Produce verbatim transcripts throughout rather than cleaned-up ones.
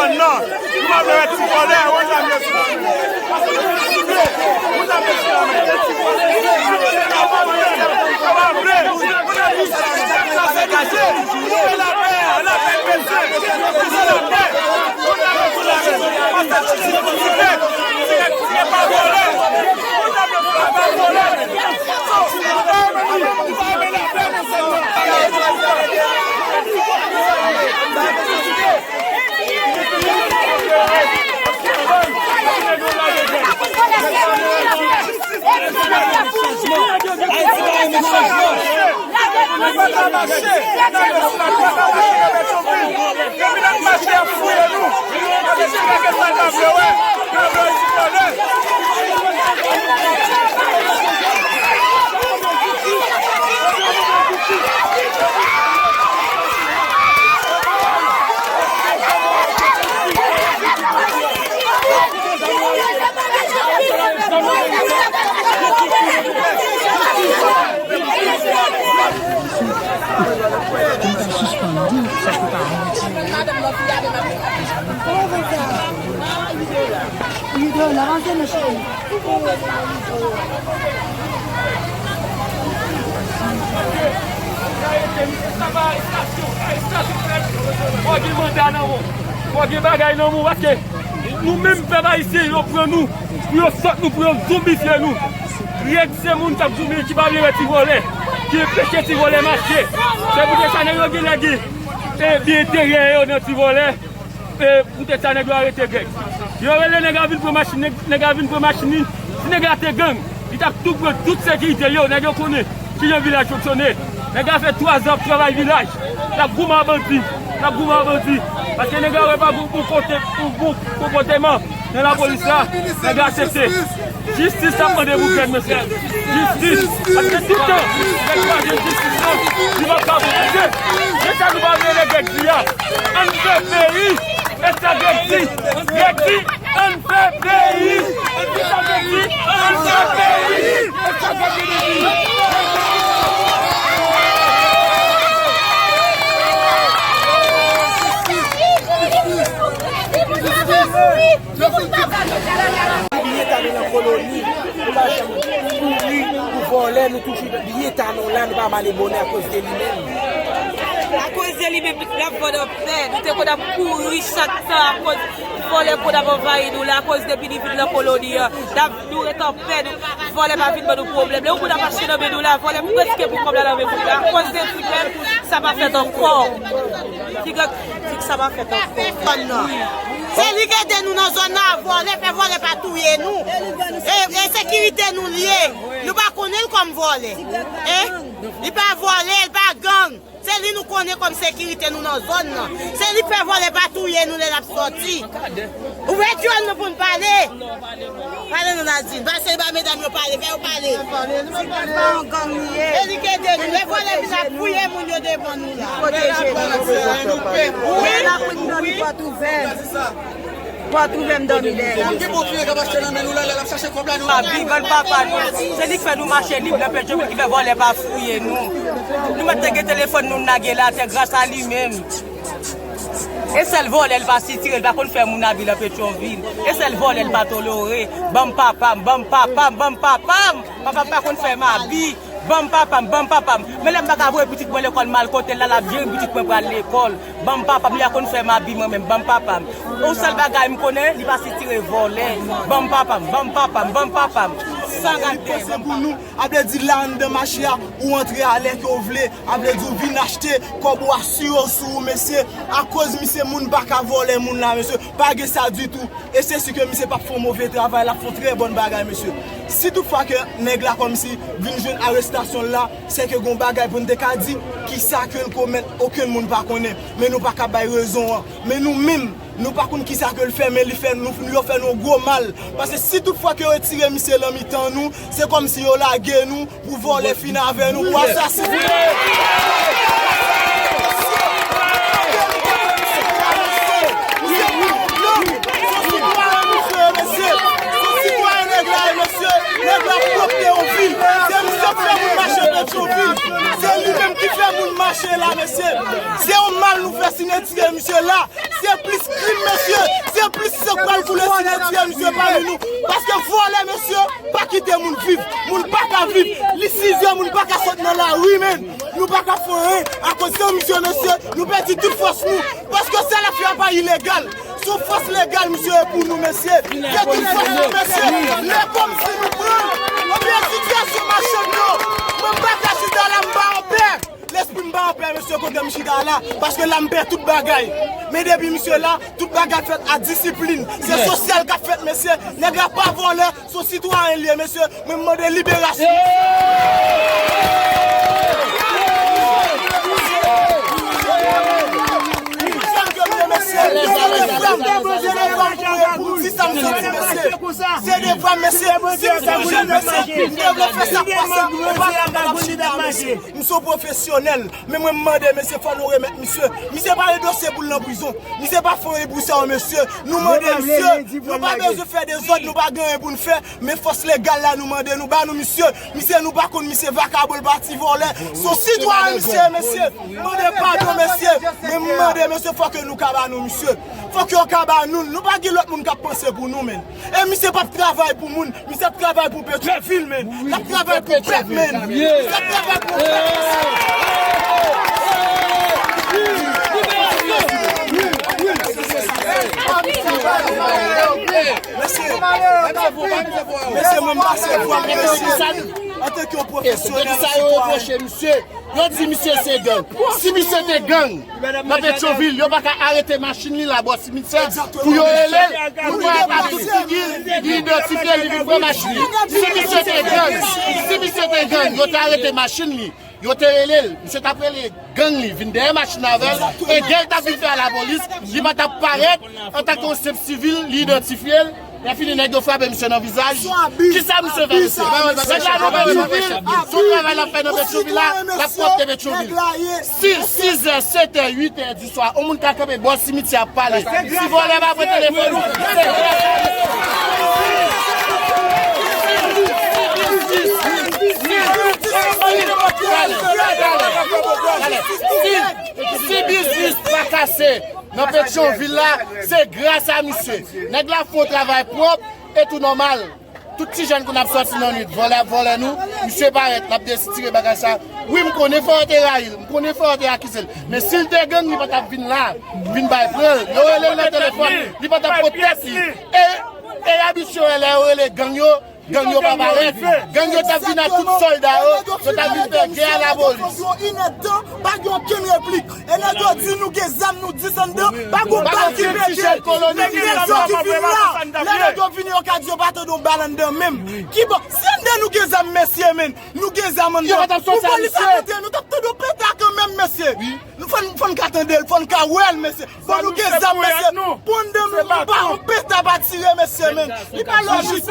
Non, nou pa vle wè ti vòlè, wè zam yo sou la men. Wè zam yo sou la men, se ti vòlè. Nou pa vle, nou pa vle, wè zam yo sou la men. Sa se kache. Nou vle lapè, lapè, mesye. Nou vle lapè. Wè zam yo sou la men. Pase ti vòlè, ti vòlè, pa vòlè. Wè zam yo sou la men, pa vòlè. Fò gen manda nan men w. Fò gen bagay nan men w, paske nou menm pèp ayisyen, yo pran nou pou yo sòt nou, pou yo zonbifye nou. Rèd se moun k ap zonbi, ki pa vle wè ti vòlè, ki anpeche ti vòlè mache. Se poutèt sa nèg yo genlè gen, e, byen enterè yo nan ti vòlè. E, poutèt sa nèg yo arete Greg. Yo rele nèg la vin pran machin, nèg, nèg la vin pran machin li. Si nèg la te gang, li t ap tou pran tout sekirite l yo, nèg yo konnen kijan vilaj fonksyone. Nèg la fè twa zan ap travay vilaj. L ap goumen ak bandi. L ap goumen ak bandi. Paske nèg la wè pa gon, gon kote, gon, gon konpòteman nan lapolis la. Nèg la aksepte. Jistis ap mande pou Greg, mesye. Jistis. Paske toutan Greg pa jwenn jistis la, li p ap ka avanse. Se sa nou pa vle Greg di a. Ann fè peyi. E sa Greg di. Greg di, ann fè peyi. E sa Greg di, ann fè peyi. E sa Greg di. Byen ta nou nan koloni, nou pa janm kouri pou vòlè, nou toujou byen ta nou la, nou pa male bonè akoz de li menm. Akoz de li menm, n ap vòlè pè, nou te konn ap kouri chak tan akoz vòlè konn ap anvayi nou la, akoz depi li vin nan koloni an, n ap, nou ret an pè, nou, vòlè pa vin ban nou pwoblèm. Lè yon moun ap mache nan men nou la, vòlè prèske pran kòb la nan men moun la, akoz de li menm, sa pa fèt ankò. Ti gad, ti sa pa fèt ankò. Se li ki ede nou nan zòn nan, vòlè, fè vòlè pa touye nou. E, e sekirite nou l ye. Nou pa konnen l kòm vòlè. E, li pa vòlè, li pa gang. Se li nou konnen kòm sekirite nou nan zòn nan. Se li k fè vòlè pa touye nou lè n ap sòti. Ouvè dyòl nou pou n pale. Pale non, Nadine. Pase ba medam yo pale, fè yo pale. Ti gad pa yon gang li ye. E li k ede nou. Lè vòlè vin ap fouye moun yo devan nou la. Pwoteje nou. Wi, wi. Lapri nou dòmi pòt ouvè. Pòt ouvè m dòmi dèyè la. Ki bon fi k ap achte nan men nou la, lè l ap chache kòb la, nou. Abi, bann papa nou. Se li k fè nou mache lib nan Petyonvil, ki fè vòlè pa fouye nou. Nou mèt te gen telefòn nou, n lage l atè gras a li menm. E sèl vòlè l pa sitire, l pa konn fè moun abi nan Petyonvil. E sèl vòlè l pa tolore. Ban m papa m, ban m papa m, ban m papa m. Papa m pa konn fè m abi. Ban m papa m, ban m papa m. Men lè m pa ka voye pitit mwen lekòl, m al kote l la, l ap jere pitit mwen pral lekòl. Ban m papa m, li pa konn fè m abi mwen menm, ban m papa m. Yon sèl bagay m konnen, li pa sitire vòlè. Ban m papa m, ban m papa m, ban m papa m. San gade. Li panse pou nou, a vle di la anndan mache a, ou antre a lè ke w vle, a vle di w vin achte, kòb ou asire w sou ou, mesye. Akoz misye moun pa ka vòlè moun la, mesye. Pa gen sa ditou. E se si ke misye p ap fè yon move travay, l ap fè yon trè bòn bagay, mesye. Si toutfwa ke nèg la kòmsi vin jwenn arestasyon l la, se ke gon bagay pou n te ka di, kisa ke l komèt, okenn moun pa konnen. Men nou pa ka bay rezon an. Men nou menm, nou pa konn kisa ke l fè, men li fè nou, yo fè nou yon gwo mal. Paske si toutfwa ke yo retire misye nan mitan nou, se kòmsi yo lage nou, pou vòlè fin avè nou, pou asasinen. Misye pa vòlè, misye, mesye. Se sitwayen nèg la ye, mesye. Nèg la pwòpte yon vil. Se misye k fè moun mache Petyonvil. Se li menm ki fè moun mache. Mesye la, mesye, se yon mal nou fè si n retire misye la. Se plis krim, mesye. Se plis san k pral koule si n retire misye pami nou. Paske vòlè, mesye, pa kite moun viv. Moun pa ka viv. Li sizè, moun pa ka sot nan lari, menm. Nou pa ka fè anyen. Akoz se misye, mesye, nou pèdi tout fòs nou. Paske sèl afè a pa ilegal. Se yon fòs legal, misye, e pou nou, mesye. Se tout fòs nou, mesye. Lè kòmsi nou pran. Oubyen sitiyasyon machann yo. Mwen m pa ka chita la, m pa anpè. Lespri m pa anpè, mesye, kote m chita la, paske la m pè tout bagay. Men depi misye la, tout bagay fèt a disiplin. Se sosyal k ap fèt, mesye. Nèg la pa vòlè, se yon sitwayen l ye, mesye. Mwen m mande liberasyon. Mesye, se devwa m, mesye. Se devwa m, mesye. Si m se yon jèn, mesye, m te vle fè sa k pase, m pa ka chita, mesye. M se yon pwofesyonèl, men mwen m mande mesye, fò nou remèt misye. Misye pa endòse pou l nan prizon. Misye pa fè anyen pou sa yo, mesye. Nou mande misye, nou pa bezwen fè dezòd, nou pa gen anyen pou n fè, men fòs legal la nou mande, nou ba nou misye. Misye, nou pa konn misye vakabon, l pati vòlè. Se yon sitwayen misye, mesye. Mande padon, mesye. Men m mande mesye, fò ke nou ka ba nou misye. Fò ke yo ka ba nou l. Nou pa gen lòt moun k ap panse pou nou, menm. E misye p ap travay pou moun, misye ap travay pou Petyonvil, menm. L ap travay pou pèp, menm. Misye ap travay pou pèp. Mesye, mesye, mwen m pase vwa m, mesye. Antanke yon pwofesyonèl, sitwayen. Yo di misye se gang. Si misye te gang, nan Petyonvil, yo pa ka arete machin li la bò simityè pou yo rele l, pou yo pa tout figi l, li idantifye, li vin pran machin li. Si misye te gang, si misye te gang, yo te arete machin li, yo te rele l, misye t ap rele gang li, vin dèyè machin avè l, e dèyè l t ap vin fè a lapolis, li pa t ap parèt antanke yon senp sivil, li idantifye l, lè fini nèg yo frape misye nan vizaj. Kisa misye fè mesye? Nèg la nan Petyonvil, sou travay l ap fè nan Petyonvil la, l ap pwòpte Petyonvil. Si sizè, setè, uitè di swa, yon moun ka kanpe bò simityè ap pale. Si vòlè pa pran telefòn ou, se Si, si biznis pa kase nan Petyonvil la, se gras a misye. Nèg la fè yon travay pwòp e tou nòmal. Tout ti jèn konn ap sòti nan nwit, vòlè ap vòlè nou, misye parèt, l ap desitire bagay sa. Wi, m konnen fò yo te rayi l, m konnen fò yo te akize l. Men si l te gang, li pa t ap vin la, vin bay pran l. Yo rele l nan telefòn, li pa t ap pot tèt li. E, e abitye lè yo rele gang yo, Gang yo pa parèt. Gang yo t ap vin ak tout sòlda yo. Yo t ap vin fè gè a lapolis. Yon inèdtan, pa gen okenn replik. E nèg yo di nou gen zam, nou di s anndan, pa gen bal ki pete. Nèg yo ki vin la, lè nèg yo vini, yo ka di yo pa tande yon bal anndan menm. Kibò? Si anndan nou gen zam, mesye, men, nou gen zam anndan. Pou polis ap antre, nou t ap tande yon peta kanmenm, mesye. Nou fò n, fò n ka tande l, fò n ka wè l, mesye. Bon, nou gen zam, mesye. Pon de moun pa yon peta pa tire, mesye, men. Li pa lojik.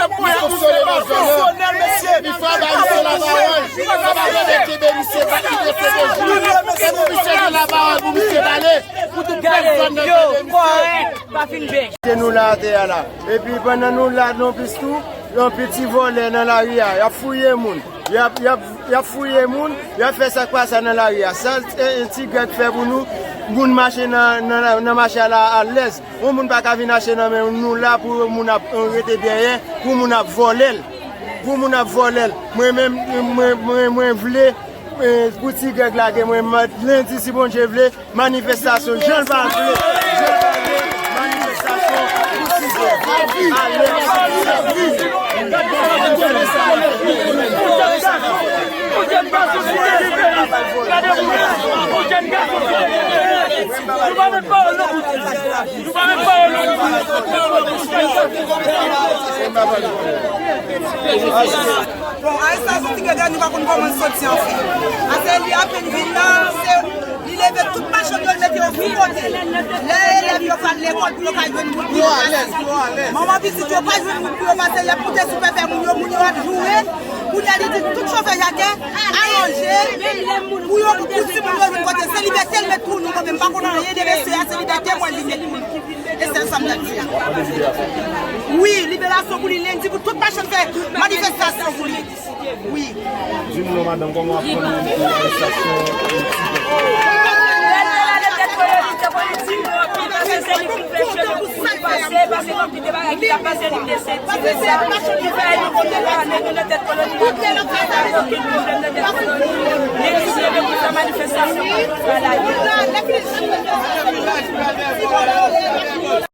Pwofesyonèl, mesye. Li fò ba misye lapawòl. Sa pa vle kenbe misye, pa kenbe misye de jou. E pou misye gen lapawòl, pou misye pale, pou tout pèp zòn nan tande misye. Pa fin bèk. Se nou la atè a la. Epi pandan nou la nan plis tou, yon piti vòlè nan lari a. Y ap fouye moun. Y ap, y ap, y ap fouye moun, y ap fè sa k pa sa nan lari a. Sa, eh, Ti Grèg fè pou nou, moun mache nan, nan, nan mache a la alèz. Yon moun pa ka vin achte nan men nou la pou yon moun ap, eh, rete dèyè, pou moun ap vòlè l. Pou moun ap vòlè l. Mwen menm, mwen, mwen, mwen vle, eh, pou Ti Grèg lage mwen, mwen, lendi, si Bondye vle, Manifestasyon, jan l pa vle, jan l pa vle, manifestasyon pou Ti Grèg. Alèz, alèz. Bon, arestasyon Ti Grèg la, nou pa konn kòman l soti anfen. Ase li apèn vin la, se Li leve tout machann yo, l mete yo sou kote. Lè elèv yo pral lekòl pou yo ka jwenn goud pou yo pase. Manman pitit yo pa jwenn goud pou yo pase, lè pou te sou pèpè moun yo, moun yo ap joure. Kounye a li di tout chofè Jakè alonje pou yo, pou timoun yo jwenn kote. Se libète l met pou nou, mwen menm m pa konn anyen de mesye a, se libète mwen li met pou nou. E sèl sa m t ap di a. Wi, liberasyon pou li lendi, pou tout machann fè manifestasyon pou li. Wi. Di m non, madanm, kòman w ap pran manifestasyon? Pase, pase, konn kite bagay ki ap pase, li te senti sa. Li fè nou konn la, men nou nan tèt koloni la, nou pa gen okenn pwoblèm nan tèt koloni. Li di, se pou sa manifestasyon, pou sa la ye.